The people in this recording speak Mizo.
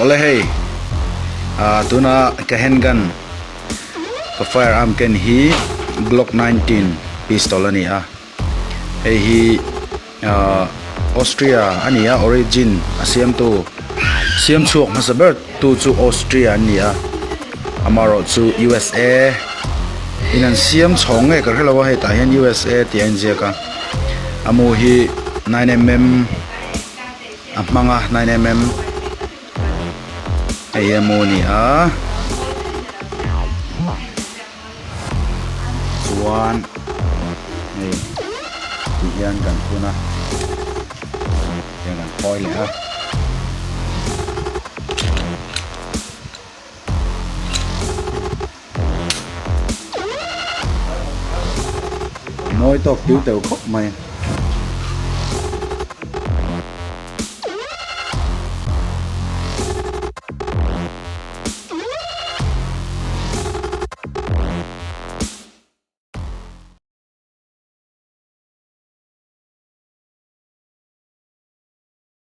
Awle hei ah tuna ka handgun ka firearm ken hi glock 19 pistol a ni a hei hi ah Austria a ni a origin a siamtu siam chhuak hmasa ber tu chu Austria an ni a amaherawh chu USA in an siam chhawng nge ka hrelo a hei tah hian USA tih a inziak a a mu hi 9mm. A hmang a 9mm hei hi a mu a ni a chuan hei ti hian kan phun a tihian kan phawi leh a. Mawi tawk tiu teuh khawp mai.